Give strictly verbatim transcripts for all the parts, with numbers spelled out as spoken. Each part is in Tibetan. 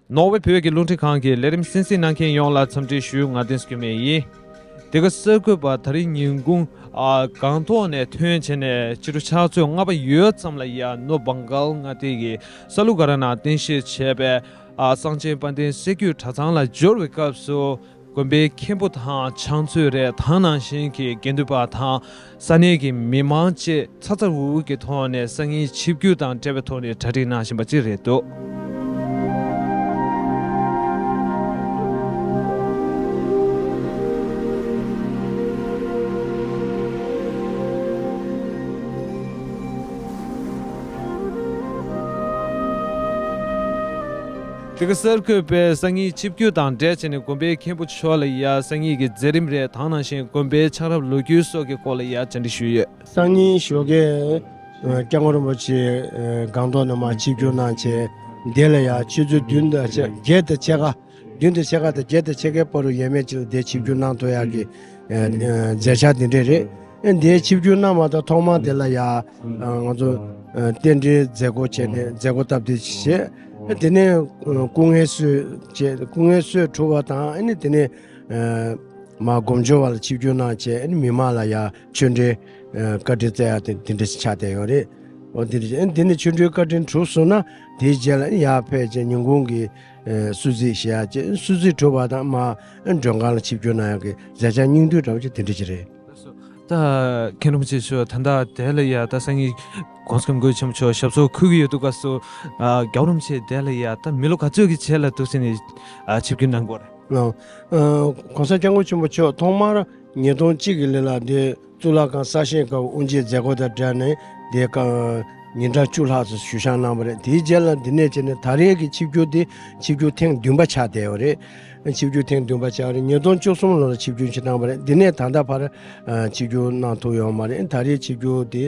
ནོར་ཝེ་བོད་ཀྱི་རླུང་འཕྲིན་ཁང་གི་ལས་རིམ་གསན་གཟིགས་གནང་མཁན་ཡོངས་ལ་འཚམས་འདྲི་ཞུ། ང་བསྟན་སྐྱོན་མེད་ཡིན། འདི་ག་གསར་འགོད་པ་ད་རིང་ཉིན་གུང་ཨ་སྒང་ཏོག་ནས་ཐོན་བྱས་ནས་ཕྱི་དྲོ་ཕྱག་ཚོད་ལྔ་པ་ཡོལ་ཙམ་ལ་ཡ་ནོ་བང་གལ་མངའ་སྡེ་ཡི་ས་ལུ་ག་ར་ནང་རྟེན་གཞི་བྱས་པའི་ཨ་གསང་ཆེན་དཔལ་ལྡན་གསེར་གྱི་གྲྭ་ཚང་ལ་འབྱོར་བའི་སྐབས་སུ། དགོན་པའི་མཁན་པོ་དང་ཕྱག་མཛོད་རེད། དེ་ནང་བཞིན་གྱི་དགེ་འདུན་པ་དང་ས་གནས་ཀྱི་མི་མང་བཅས་ཚ་ཚ་འུར་འུར་གྱི་ཐོག་ནས་སང་ཉིན་ཆིབས་བསྒྱུར་དང་འབྲེལ་བའི་ཐོག་ནས་གྲ་སྒྲིག་གནང་བཞིན་པ་ཅིག་རེད་འདུག་དེ་ག་གསར་འགོད་པས་སང་ཉིན་ཆིབས་བསྒྱུར་དང་འབྲེལ་བྱས་ནས་དགོན་པའི་མཁན་པོ་མཆོག་ལ་ཡ་སང་ཉིན་གྱི་མཛད་རིམ་རེད། དེ་ནང་བཞིན་དགོན་པའི་ཆགས་རབས་ལོ་རྒྱུས་སོགས་ཀྱི་སྐོར་ལ་ཡ་བཅར་འདྲི་ཞུས་ཡོད། སང་ཉིན་ཞོགས་ཀས་ཨ་སྐྱབས་མགོན་རིན་པོ་ཆེ་ཨ་སྒང་ཏོག་ནས་མར་ཆིབས་བསྒྱུར་གནང་བྱས། དེ་ལ་ཡ་ཆུ་ཚོད་བདུན་དང་ཕྱེད་བརྒྱད་དང་ཕྱེད་ཀ་བདུན་དང་ཕྱེད་ཀ་དང་བརྒྱད་དང་ཕྱེད་ཀའི་བར་དུ་ཡས་མས་ཅིག་ལ་དེ་ཆིབས་བསྒྱུར་གནང་ཐུབ་ཡག་གི་ཨ་ཨ་མཛད་འཆར་དེ་འདྲས་རེད། ཨ་དེ་ཆིབས་བསྒྱུར་གནང་བ་དང་ཐོག་མར་དེ་ལ་ཡ་ཨ་ང་ཚོ་ཨ་རྟེན་འབྲེལ་མཛད་སྒོ་བྱས་ནས་མཛད་སྒོ་སྟབས་བདེ་ཞིག་བྱས། ཨ་དེ་ནས་ཨ་སྐུ་ངལ་གསོས་བྱས། སྐུ་ངལ་གསོས་གྲུབ་པ་དང་། ཨ་ནི་དེ་ནས་ཨ་མར་སྒོམ་ཆུང་བ་ལ་ཆིབས་བསྒྱུར་གནང་བྱས། ཨ་ནི་མི་མང་ལ་ཡ་ཆོས་འབྲེལ་ཨ་བཀའ་དྲིན་སྩལ་ཡག་དེ་དེ་འདྲ་ཞིག་ཆགས་བསྡད་ཡོད་རེད། འོ་དེ་འདྲ་ཞིག་ཨ་ནི་དེ་ནས་ཆོས་འབྲེལ་བཀའ་དྲིན་གྲུབ་སོང་ན་དེའི་རྗེས་ལ་ཨ་ནི་ཡར་ཕེབས་བྱས་ཉིན་གུང་གི་ཨ་བསུ་གཟིགས་བྱེད་ཡག་བྱས། བསུ་གཟིགས་གྲུབ་པ་དང་མར་ཨ་མགྲོན་ཁང་ལ་ཆིབས་བསྒྱུར་གནང་ཡག་གི་མཛད་འཆར་སྙིང་བསྡུས་འདྲ་བོ་ཅིག་དེ་འདྲ་ཅིག་རེད། ད་མཁན་རིན་པོ་ཆེ་མཆོག་ད་ལྟ་དེ་ལ་ཡ་ད་སང་ཉིན་༸གོང་ས་༸སྐྱབས་མགོན་ཆེན་པོ་མཆོག་ཞབས་སོར་འཁོད་ཀྱི་ཡོད་དུས་སྐབས་སུ། ཨ་༸རྒྱལ་བ་རིན་པོ་ཆེ་དེ་ལ་ཡ་ད་མི་ལོ་ག་ཚོད་ཀྱི་རྗེས་ལ་འདུག་སེ་ནས་ཨ་ཆིབས་བསྒྱུར་གནང་དགོས་རེད། ཨ་༸གོང་ས་༸སྐྱབས་མགོན་ཆེན་པོ་མཆོག་ཐོག་མར་ཉིས་སྟོང་གཅིག་གི་ལོ་ལ་འདི་གཙུག་ལག་ཁང་གསར་བཞེངས་སྐབས་དབུ་འབྱེད་མཛད་སྒོ་དང་འབྲེལ་ནས་འདི་སྐབས་ཉིན་གྲངས་བཅུ་ལྷག་ཙམ་བཞུགས་ཞག་གནང་བ་རེད། དེའི་རྗེས་ལ་འདི་ནས་བྱས་ནས་ད་རེས་ཀྱི་ཆིབས་བསྒྱུར་འདི་ཆིབས་བསྒྱུར་ཐེངས་བདུན་པ་ཆགས་བསྡད་ཡོད་རེད། ཆིབས་བསྒྱུར་ཐེངས་བདུན་པ་ཆགས་རེད། ཉིས་སྟོང་བཅུ་གསུམ་ལོ་ལ་ཆིབས་བསྒྱུར་ཞིག་གནང་བ་རེད། འདི་ནས་ད་ལྟ་བར་ཨ་ཆིབས་བསྒྱུར་གནང་ཐུབ་ཡོད་མ་རེད། ད་རེས་ཆིབས་བསྒྱུར་དེ་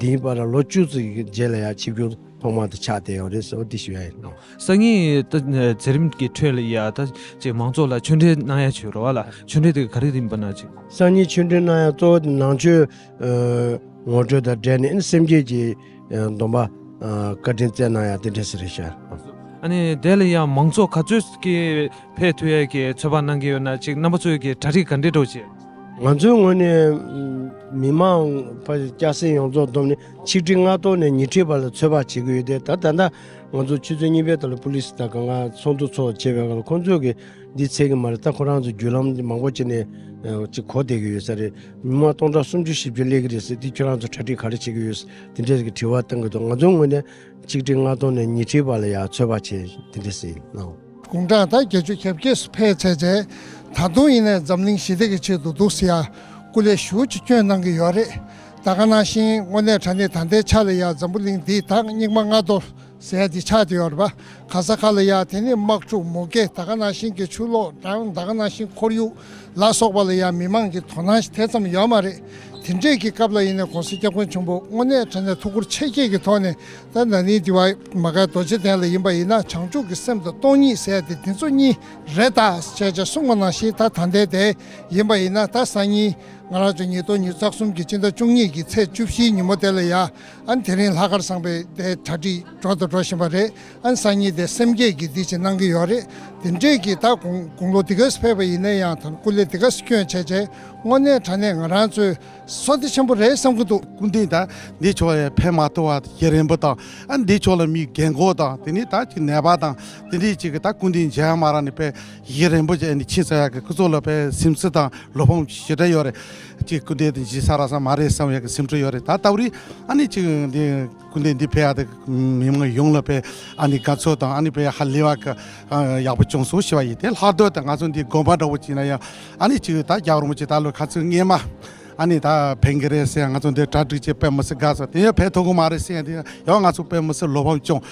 འདིའི་བར་ལ་ལོ་བཅུ་ཙམ་གྱི་རྗེས་ལ་ཡང་ཆིབས་བསྒྱུར་ཐོག་མ་དེ་ཆགས་བསྡད་ཡོད་རེད་ཟེར་བ་འདི་ཞུ་ཡ་ཡིན། སང་ཉིན་ད་མཛད་རིམ་གྱི་ཁྲོད་ལ་ཡ་ད་ཅིག་མང་ཚོགས་ལ་ཆོས་འབྲེལ་གནང་ཡ་ཅིག་ཡོད་རེད་བ་ལ། ཆོས་འབྲེལ་དེ་ག་རེ་ཡིན་པ་ན་ཅིག་སང་ཉིན་ཆོས་འབྲེལ་གནང་ཡ་གཙོ་བོ་དེ་ནང་ཆོས་ཨ་ངོ་སྤྲོད་དང་འབྲེལ་ནས་སེམས་བསྐྱེད་ཀྱི་ཨ་སྡོམ་པ་ཨ་བཀའ་དྲིན་སྩལ་གནང་ཡ་དེ་འདྲ་ཞིག་རེད་ཤག་ཨ་ནི་དེ་ལ་ཡང་མང་ཚོགས་ག་ཚོད་ཀྱིས་ཕེབས་ཐུབ་ཡས་ཀྱི་ཚོད་དཔག་གནང་གི་ཡོད་ན། ཅིག་རྣམ་པ་ཚོས་ཀྱི་གྲ་སྒྲིག་ག་འདྲས་འགྲོ་བྱེད། ང་ཚོའི་ངོས་ནས་མི་མང་ཕར་སྐྱ་སེར་ཡོངས་རྫོགས་བསྡོམས་ནས་ཆིག་ཁྲི་ལྔ་སྟོང་ནས་ཉིས་ཁྲི་བར་ལ་ཚོད་དཔག་བྱེད་ཀྱི་ཡོད་དེ། ད་ད་ལྟ་ང་ཚོ་ཆུ་ཚོད་གཉིས་པའི་ཐོག་ལ་པུ་ལིས་དང་གང་ག་ཚོགས་འདུ་ཚོགས་བྱས་པའི་སྐབས་ལ་ཁོང་ཚོས་ཀྱི་འདི་ཚད་ཀྱི་མ་རེད། ད་ཁོ་རང་ཚོ་བརྒྱུད་ལམ་མང་པོ་བྱས་ནས་ཅིག་གོ་བསྡད་ཀྱི་ཡོད་ས་རེད། མི་མང་སྟོང་ཕྲག་སུམ་ཅུ་བཞི་བཅུ་སླེབས་ཀྱི་རེད་ཟེར། འདི་ཁྱོད་རང་ཚོ་གྲ་སྒྲིག་ག་རེ་བྱེད་ཀྱི་ཡོད་ཟེར། དེ་འདྲས་ཀྱི་དྲི་བ་བཏང་གི་འདུག་ང་ཚོའི་ངོས་ནས་ཆིག་ཁྲི་ལྔ་སྟོང་ནས་ཉིས་ཁྲི་བར་ལ་ཡང་ཚོད་དཔག་བྱས་དེ་འདྲས་ཟེར་གནང་། དགུང་གྲངས་ད་བརྒྱད་ཅུ་གྱ་བརྒྱད་སུ་ཕེབས་ཚར་རྗེས། ད་དུང་ཡིན་ནའི་འཛམ་གླིང་ཞི་བདེ་གི་ཆེད་དུ་འདུག་སེ་ཡ་སྐུ་ལས་ཞེ་པོ་ཅིག་བསྐྱོན་གནང་གི་ཡོད་རེད། ད་ག་ནང་བཞིན་དངོས་གནས་དྲང་གནས་ད་ལྟའི་ཆ་ལ་ཡ་འཛམ་བུ་གླིང་འདི་ད་རྙིང་མ་ལྔ་བདོ་ཟེར་ཡ་འདི་ཆགས་བསྡད་ཡོད་རེད་པ། ག་ས་ག་ལ་ཡ་དེ་ནི་དམག་འཁྲུག་མུ་གེ། ད་ག་ནང་བཞིན་གྱི་ཆུ་ལོག་དང་། ད་ག་ནང་བཞིན་ཁོར་ཡུག་ལ་སོགས་པ་ལ་ཡ་མི་མང་གི་དོ་སྣང་དེ་ཙམ་ཡོད་མ་རེད། དེ་འདྲས་ཀྱི་སྐབས་ལ་ཡིན་ནའི་༸གོང་ས་༸སྐྱབས་མགོན་ཆེན་པོ་དངོས་གནས་དྲང་གནས་ཐུགས་ཁུར་ཆེ་བསྐྱེད་ཀྱི་ཐོག་ནས། ད་ན་ནིང་འདི་བ་མ་ག་རྡོ་རྗེ་གདན་ལ་ཡིན་པ་ཡིན་ན་བྱང་ཆུབ་ཀྱི་སེམས་དང་སྟོང་ཉིད་ཟེར་ཏེ་འདི་ཚོ་གཉིས་རེད་ད་ཅེས་ཅེས་གསུངས་པ་ནང་བཞིན། ད་ད་ལྟའི་དེ་ཡིན་པ་ཡིན་ན། ད་སང་ཉིན་ང་རང་ཚོ་ཉིས་སྟོང་ཉི་ཤུ་རྩ་གསུམ་གྱི་སྤྱི་ཟླ་བཅུ་གཉིས་ཀྱི་ཚེས་བཅུ་བཞིའི་ཉིན་མོ་དེ་ལ་ཡ་ཨ་ནི་དེ་རིང་ལྷག་དཀར་བཟང་པོའི་དེ་གྲ་སྒྲིག་འགྲོ་དང་འགྲོ་བཞིན་པ་རེད། ཨ་ནི་སང་ཉིན་དེ་སེམས་བསྐྱེད་ཀྱི་འདི་ཅིག་གནང་གི་ཡོད་རེད། དེ་འདྲས་ཀྱི་ད་དགུང་དགུང་ལོ་འདི་ག་སེ་ཕེབས་པ་ཡིན་ན་ཡང་ད་སྐུ་ལས་འདི་ག་སེ་བསྐྱོན་བྱས་བྱས། དངོས་གནས་དྲང་གནས་ང་རང་ཚོའི་བསོད་བདེ་ཆེན་པོ་རེད་བསམ་གྱི་འདུག་སྐུ་མདུན་ད་འདི་ཕྱོགས་ལ་ཕེབས་མ་ཐུབ་པ་ཡུན་རིང་པོ་དང་། ཨ་འདི་ཕྱོགས་ལ་མི་རྒན་གོག་དང་། དེ་ནས་ད་ཅིག་ནད་པ་དང་དེ་འདྲས་ཅིག་གི་ད་སྐུ་མདུན་མཇལ་མ་རག་ནས་དཔེ་ཡུན་རིང་པོ་ཅིག་ཨ་ནི་ཕྱིན་ཚར་ཡག་གི་སྐུ་ཚོགས་ལ་དཔེ་སེམས་ཚེགས་དང་བློ་ཕམ་ཞེ་དྲག་ཡོད་རེད། ཅིག་སྐུ་མདུན་དེ་མཇལ་ས་རག་ས་མ་རེད་བསམ་ཡག་གི་སེམས་ཁྲལ་ཡོད་རེད། ད་ལྟ་བུ་རིང་ཨ་ནི་ཅིག་འདི་སྐུ་མདུན་འདི་ཕེབས་ཡག་དེ་མི་མང་ཡོངས་ལ་དཔེ་ཨ་ནི་དགའ་ཚོར་དང་། ཨ་ནི་དཔེ་ཧ་ལས་པ་གི་ཨ་ཡག་པོ་བྱུང་སོང་ཞེས་པ་ཡིན། དེ་ལྷག་ཏུ་ད་ང་ཚོ་འདི་དགོན་པ་འདྲ་བོ་ཅིག་ན་ཡང་ཨ་ནི་ཅིག་ད་རྒྱལ་བ་རིན་པོ་ཆེ་ད་ལོ་ཁ་སང་སྔས་མ་ཨ་ནི་ད་ཕེབས་ཀྱི་རེད་ཟེར་ཡ། ང་ཚོ་འདི་གྲ་སྒྲིག་བྱས་དཔེ་མི་སྲིད་དགའ་སོང་། དེ་ཡང་ཕེབས་ཐུབ་ཀྱི་མ་རེད་ཟེར་ཡ་དེ་ཡང་ང་ཚོ་དཔེ་མི་སྲིད་བློ་ཕམ་བྱུང་།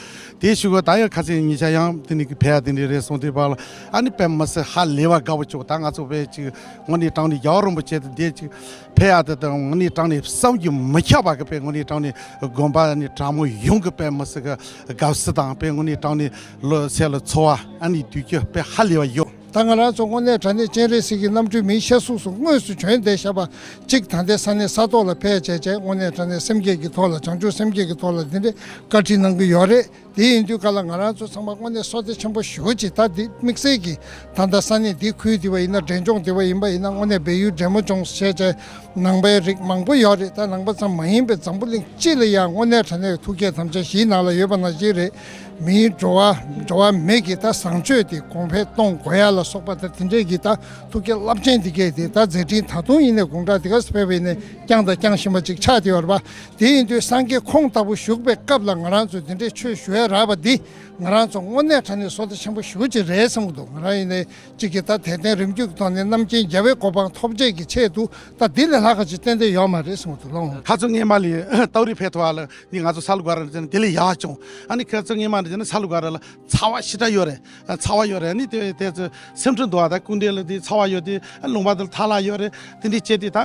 དེ་ཞུ་གི་ད་ཡང་ཁ་སང་ཉེ་ཆར་ཡང་དེ་ནི་ཕེབས་ཡ་དེ་འདྲ་རེད་སོང་། དེ་བར་ལ་ཨ་ནི་དཔེ་མི་སྲིད་ཧ་ལས་པ་དགའ་བོ་བྱུང་། ད་ང་ཚོ་དཔེ་ཅིག་དངོས་གནས་དྲང་གནས་རྒྱལ་བ་རིན་པོ་ཆེ་དེ་འདི་ཅིག་ཕེབས་ཡ་དེ་དང་དངོས་གནས་དྲང་གནས་བསམ་གྱིས་མི་ཁྱབ་པ་གི་དཔེ་དངོས་གནས་དྲང་གནས་དགོན་པ་ནི་གྲྭ་མོ་ཡོངས་ཀྱི་དཔེ་མི་སྲིད་གི་དགའ་བསུ་དང་། དཔེ་དངོས་གནས་དྲང་གནས་བློ་སེམས་ལ་ཚོར་བ་ཨ་ནི་དུས་ཀྱི་དཔེ་ཧ་ལས་པ་ཡོད། ད་ང་རང་ཚོ་དངོས་གནས་དྲང་གནས་སྤྱན་རས་གཟིགས་ཀྱི་རྣམ་སྤྲུལ་མིའི་ཤ་གཟུགས་སུ་དངོས་སུ་བྱོན་བསྡད་བཞག་པ་གཅིག་ད་ལྟའི་ས་གནས་ས་ཐོག་ལ་ཕེབས་བྱས་བྱས་དངོས་གནས་དྲང་གནས་སེམས་བསྐྱེད་ཀྱི་ཐོག་ལ་བྱང་ཆུབ་སེམས་བསྐྱེད་ཀྱི་ཐོག་ལ་འདི་འདྲའི་བཀའ་ཁྲིད་གནང་གི་ཡོད་རེད། དེ་ཡིན་དུས་ག་ལ་ང་རང་ཚོ་ཚང་མ་དངོས་གནས་བསོད་བདེ་ཆེན་པོ་ཞེ་པོ་ཅིག་ད་འདི་དམིགས་བསལ་གྱི་ད་ལྟ་ས་གནས་འདི་ཁུལ་འདི་བ་ཡིན་ན་འབྲས་ལྗོངས་འདི་བ་ཡིན་པ་ཡིན་ན་དངོས་གནས་སྦས་ཡུལ་འབྲས་མོ་ལྗོངས་བྱས་བྱས་ནང་པའི་རིགས་མང་པོ་ཡོད་རེད། ད་ནང་པ་ཙམ་མ་ཡིན་པའི་འཛམ་བུ་གླིང་སྤྱི་ལ་ཡང་དངོས་གནས་དྲང་གནས་ཐུགས་བསྐྱེད་དམ་བཅའ་བཞིའི་ནང་ལ་ཡོད་པ་ནང་བཞིན་རེད། མིའི་འགྲོ་བ་འགྲོ་བ་མི་གི་ད་བཟང་སྤྱོད་དེ་གོང་འཕེལ་གཏོང་དགོས་ཡ་ལ་སོགས་པ་ད་དེ་འདྲས་ཀྱི་ད་ཐུགས་བསྐྱེད་རླབས་ཆེན་འདི་གས་དེ་ད་མཛད་འཕྲིན་ད་དུང་ཡིན་ནའི་དགུང་གྲངས་འདི་ག་སུ་ཕེབས་པ་ཡིན་ནའི་བསྐྱངས་དང་བསྐྱང་བཞིན་པ་ཅིག་ཆགས་བསྡད་ཡོད་རེད་པ། དེ་ཡིན་དུས་སངས་རྒྱས་ཁོང་ལྟ་བུ་བཞུགས་པའི་སྐབས་ལ་ང་རང་ཚོས་འདི་འདྲའི་ཆོས་ཞུ་ཡ་རག་པ་འདི་ང་རང་ཚོ་དངོས་གནས་དྲང་གནས་བསོད་བདེ་ཆེན་པོ་ཞེ་པོ་ཅིག་རེད་བསམ་གྱི་འདུག་ང་རང་ཡིན་ནའི་གཅིག་གིས་ད་དད་ལྡན་རིམ་བརྒྱུད་ཀྱི་ཐོག་ནས་རྣམ་མཁྱེན་རྒྱལ་བའི་གོ་འཕང་ཐོབ་བྱེད་ཀྱི་ཆེད་དུ་ད་འདི་ལས་ལྷག་ག་ཅིག་ཏན་ཏན་ཡོད་མ་རེད་བསམ་གྱི་འདུག་ལགས། ཁ་ཚོ་སྔས་མ་ལས་ཏའོ་རི་ཕེ་ཐོ་བ་ལ་འདི་ང་ཚོ་ས་ལུ་ག་ར་ནས་དེ་ལས་ཡག་བྱུང་། ཨ་ནི་ཁ་ཚོ་སྔས་མ་ནས་ས་ལུ་ག་ར་ལ་ཚ་བ་ཞེ་དྲག་ཡོད་རེད། ཚ་བ་ཡོད་རེད། ཨ་ནི་དེ་དེ་ཚོ་སེམས་ཁྲལ་འདུག་ཨ་ད་སྐུ་མདུན་ལ་དེ་ཚ་བ་ཡོད་དེ་ཨ་ལུང་པ་དེ་ལ་ཐལ་ཡོད་རེད། དེ་འདྲའི་བྱས་ཏེ་ད་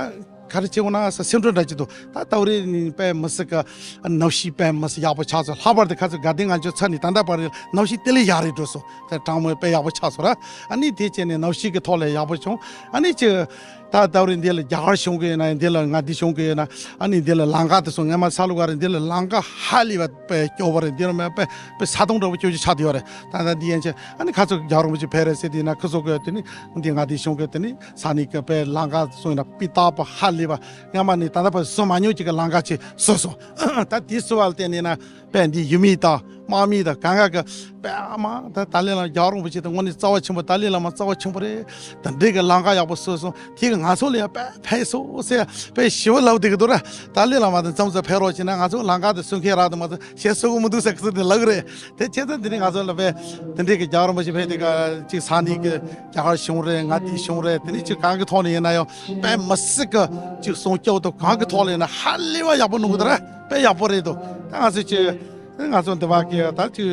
ག་རེ་བྱེད་དགོས་ན་ས་སེམས་ཁྲལ་འདྲ་ཅིག་འདུག་ད་ཏའོ་རི་ནས་དཔེ་མི་སྲིད་གི་གནམ་གཤིས་དཔེ་མི་སྲིད་ཡག་པོ་ཆགས་སོང་། ལྷག་པར་དུ་ཁ་ཚོ་དགའ་ལྡན་ང་ཚོ་ཚ་ནས་ད་ལྟ་བར་གནམ་གཤིས་དེ་ལས་ཡག་རེད་འགྲོ་སོང་། དེ་གྲང་མོ་དཔེ་ཡག་པོ་ཆགས་སོང་ར། ཨ་ནི་དེ་བྱས་ནས་གནམ་གཤིས་ཀྱི་ཐོག་ལ་ཡག་པོ་བྱུང་། ཨ་ནི་ཅི། ད་ད་རེས་འདི་ལ་རྒྱ་གར་གཞུང་གི་ཡིན་ན་འདི་ལ་མངའ་སྡེ་གཞུང་གི་ཡིན་ན་ཨ་ནི་འདི་ལ་ལམ་ཁ་དེ་ཚོ་སྔས་མ་ས་ལུ་ག་རེ་འདི་ལ་ལམ་ཁ་ཧ་ལས་པ་དཔེ་སྐྱོ་བོ་རེད། འདི་ལ་མེད་པའི་དཔེ་ས་དོང་འདྲ་བོ་སྐྱོ་ཅིག་ཆགས་བསྡད་ཡོད་རེད། ད་ད་འདི་ཡན་ཆད་ཨ་ནི་ཁ་ཚོ་རྒྱལ་བ་རིན་པོ་ཆེ་ཕེབས་རེད་ཟེར་དུས་ན་ཁོ་ཚོ་གི་དེ་ནི་འདི་མངའ་སྡེ་གཞུང་གི་དེ་ནི་ས་གནས་ཀྱི་དཔེ་ལམ་ཁ་སོང་ཡིན་ན་སྤུས་དག་པོ་ཧ་ལས་པ་སྔས་མ་ནས་ད་ལྟ་བར་བཟོ་མ་མྱོང་ཅིག་གི་ལམ་ཁ་ཅིག་བཟོས་སོང་། ད་དེ་བཟོ་བ་ལ་བརྟེན་ནས་ན། དཔེ་འདི་ཡུལ་མི་དང་དམག་མི་དང་གང་ག་གི་དཔེ་ཨ་མ་ད་ཏཱ་ལའི་བླ་མ་རྒྱལ་བ་རིན་པོ་ཆེ་དང་དངོས་གནས་རྩ་བ་ཆེན་པོ། ཏཱ་ལའི་བླ་མ་རྩ་བ་ཆེན་པོ་རེད། ད་འདྲའི་གི་ལམ་ཁ་ཡག་པོ་བཟོས་སོང་། དེ་གི་ང་ཚོ་ལ་ཡང་དཔེ་ཕན་སོང་ཟེར་དཔེ་ཞེ་པོ་ལབ་བསྡད་ཀྱི་འདུག་ར། ཏཱ་ལའི་བླ་མ་དང་མཚམས་སུ་ཕེབས་རོགས་བྱས་ན་ང་ཚོ་ལམ་ཁ་དེ་བཟོ་མཁན་རག་དུ་མ་ཚོ་ཞེ་སོ་གི་མི་འདུག་ཟེར་གི་ཚོ་དེ་ལབ་གི་རེད། དེ་བྱས་ཙང་དེ་རིང་ང་ཚོ་ལ་དཔེ་དེ་འདྲའི་གི་རྒྱལ་བ་རིན་པོ་ཆེ་ཕེབས་དེ་ག་ཅིག་ས་གནས་གི་རྒྱ་གར་གཞུང་རེད། མངའ་སྡེ་གཞུང་རེད། དེ་ནས་ཅིག་གང་གི་ཐོག་ནས་ཡིན་ན་ཡང་དཔེ་མི་སྲིད་གི་ཅིག་སྲུང་སྐྱོབ་དང་གང་གི་ཐོག་ལ་ཡིན་ན་ཧ་ལས་པ་ཡག་པོ་གནང་གི་འདུག་ར། དཔེ་ཡག་པོ་རེད་འདུག་ད་ང་ཚོ་ཅིག་ང་ཚོ་འདི་བ་གི་ད་ཅིག་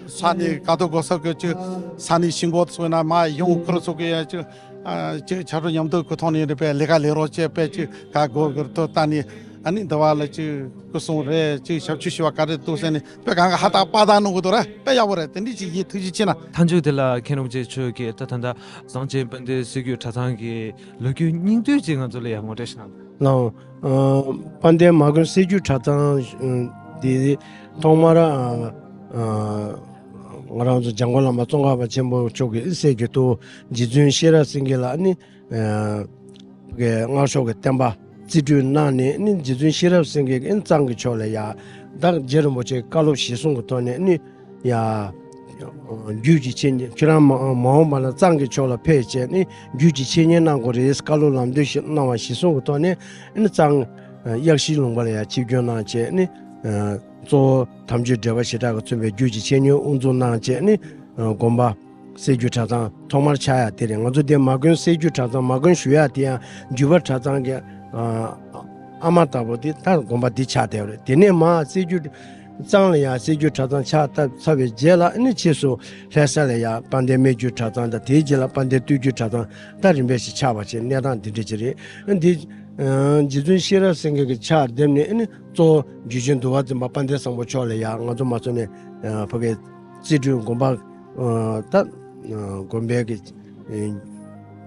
ས་གནས་ཀ་ཏོ་གོ་ས་གི་ཅིག་ས་གནས་ཤིང་སྒོ་ཚོ་ན་མ་ཡོང་ཁུར་ཚོ་གི་ཡ་ཅིག་ཨ་ཅིག་ཕྱག་རོགས་མཉམ་དུ་གི་ཐོག་ནས་རེད་པས་ལས་ཀ་ལས་རོགས་བྱས་པས་ཅིག་ག་གོ་གི་ཐོག་ད་ནི་ཨ་ནི་འདི་བ་ལ་ཅིག་སྐུ་སྲུང་རེད། ཅིག་ཞབས་ཕྱི་ཞུ་བ་ག་རེ་འདུག་ཟེར་ནས་དཔེ་གང་ག་ཧ་ཏག་པ་ཏག་གནང་གི་འདུག་ར། དཔེ་ཡག་པོ་རེད། དེ་འདྲི་ཅིག་ཡིན། ཐུགས་རྗེ་ཆེ་གནང་། མཐའ་མཇུག་དེ་ལ་མཁན་རིན་པོ་ཆེ་མཆོག་གིས་ད་ད་ལྟ་གསང་ཆེན་དཔལ་ལྡན་གསེར་འགྱུར་གྲྭ་ཚང་གི་ལོ་རྒྱུས་སྙིང་བསྡུས་ཅིག་ང་ཚོ་ལ་ཡང་ངོ་སྤྲོད་ཞིག་གནང་། ལགས། ཨ། དཔལ་ལྡན་མ་དགོན་གསེར་འགྱུར་གྲྭ་ཚང་འདི་ཐོག་མར་ཨ་ང་རང་ཚོ་འཇམ་མགོན་བླ་མ་ཙོང་ཁ་པ་ཆེན་པོ་མཆོག་གིས་སྲས་ཀྱི་ཏུ་རྗེ་བཙུན་ཤེས་རབ་སེང་གེ་ལ་ནི་ཨ་གི་སྔགས་ཕྱོགས་ཀྱི་བསྟན་པ་རྩིས་སྤྲོད་གནང་ནས་ནི་རྗེ་བཙུན་ཤེས་རབ་སེང་གེ་གིས་གཙང་གི་ཕྱོགས་ལ་ཡ་ད་རྗེ་རིན་པོ་ཆེའི་བཀའ་སློབ་གཞིར་བཟུང་གི་ཐོག་ནས་ནི། ཡ། རྒྱུད་ཀྱི་འཆད་ཉན་ཁྱེད་རང་མ་མ་འོངས་པ་ན་གཙང་གི་ཕྱོགས་ལ་ཕེབས་བྱས་ནས་རྒྱུད་ཀྱི་འཆད་ཉན་གནང་དགོས་རེད། བཀའ་སློབ་ལམ་སྟོན་ཞིག་གནང་བ་གཞིར་བཟུང་གི་ཐོག་ནས་ནི་གཙང་གཡག་ཤིང་ལུང་པ་ལ་ཡ་ཆིབས་བསྒྱུར་གནང་བྱས་ནི་གཙོ་བོ་དམ་ཆོས་འབྲེལ་བ་ཞེ་དྲག་གིས་མཚོན་པའི་རྒྱུད་ཀྱི་འཆད་ཉན་དབུ་འཛུགས་གནང་བྱས་ནི་དགོན་པ་གསེར་འགྱུར་གྲྭ་ཚང་ཐོག་མར་ཆགས་ཡ་དེ་རེད། ང་ཚོ་འདི་མ་དགོན་གསེར་འགྱུར་གྲྭ་ཚང་མ་དགོན་ཞུ་ཡ་དེ་ཡང་འགྱུར་བ་གྲྭ་ཚང་གི་ཨ་མ་ལྟ་བུ་དེ་ད་དགོན་པ་འདི་ཆགས་བསྡད་པ་རེད། དེ་ནས་མ་གསེར་འགྱུར། གཙང་ལ་ཡང་གསེར་འགྱུར་གྲྭ་ཚང་ཆགས་བཏབ་ཚར་བའི་རྗེས་ལ་ཨ་ནི་ཕྱིས་སུ་ལྷ་ས་ལ་ཡང་དཔལ་ལྡན་སྨད་རྒྱུད་གྲྭ་ཚང་དང་དེའི་རྗེས་ལ་དཔལ་ལྡན་སྟོད་རྒྱུད་གྲྭ་ཚང་ད་རིམ་པས་ཤིག་ཆགས་པ་བྱས་གནས་སྟངས་འདི་འདྲ་ཅིག་རེད། ཨ་འདི་ཨ་རྗེ་བཙུན་ཤེས་རབ་སེང་གེ་གི་ཕྱག་འདེབས་ནས་ཨ་ནི་གཙོ་བོ་འཇུ་ཆེན་འདུལ་བ་འཛིན་པ་དཔལ་ལྡན་བཟང་པོ་མཆོག་ལ་ཡང་ང་ཚོ་མ་སོང་ནས་ཨ་ཕ་གི་རྩིས་སྤྲོད་དགོན་པ་ཨ་ད་ཨ་དགོན་པའི་གི་ཨ་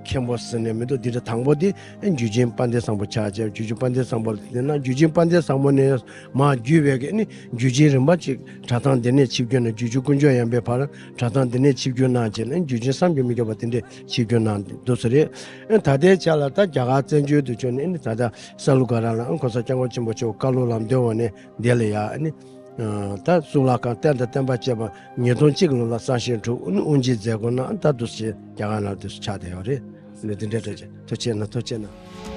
མཁན་པོ་ཟེར་ནས་མི་འདུག་འདི་འདྲ་དང་པོ་དེ་ཨ་འཇུ་ཆེན་དཔལ་ལྡན་བཟང་པོ་ཕྱག་བྱས་འཇུ་ཆེན་དཔལ་ལྡན་བཟང་པོ་ལ་དེ་ན་འཇུ་ཆེན་དཔལ་ལྡན་བཟང་པོ་ནས། མར་བརྒྱུད་པའི་གི་ནི་རྒྱུད་ཆེན་རིམ་པ་གཅིག་གྲྭ་ཚང་འདི་ནས་ཆིབས་བསྒྱུར་ནས་རྒྱུད་ཆེན་དཀོན་མཆོག་ཡངས་པའི་བར་གྲྭ་ཚང་འདི་ནས་ཆིབས་བསྒྱུར་གནང་བྱས་ནས་རྒྱུད་ཆེན་བསམ་གྱིས་མི་ཁྱབ་པ་དེ་འདྲས་ཆིབས་བསྒྱུར་གནང་འདུག་ས་རེད། ད་ལྟའི་ཆ་ལ་ད་རྒྱ་གར་བཙན་བྱོལ་དུ་བྱོན་ནས་ནི་ད་ལྟ་ས་ལུ་ག་ར་ལ་གོང་ས་སྐྱབས་མགོན་ཆེན་པོ་མཆོག་བཀའ་སློབ་ལམ་སྟོན་འོག་ནས་འདི་ལ་ཡ་ནི་ད་གཙུག་ལག་ཁང་རྟེན་དང་བརྟེན་པ་བཅས་པ་ཉིས་སྟོང་གཅིག་ལོ་ལ་གསར་བཞེངས་གྲུབ་ནི་དབུ་འབྱེད་མཛད་སྒོ་གནང་ད་འདུག་སེ་རྒྱ་གར་ནང་དུ་ཆགས་བསྡད་ཡོད་རེད། ལས་འདི་འདྲས་འདྲ་ཆེ་ཐུགས་རྗེ་ཆེ་གནང་། ཐུགས་རྗེ་ཆེ་གནང་།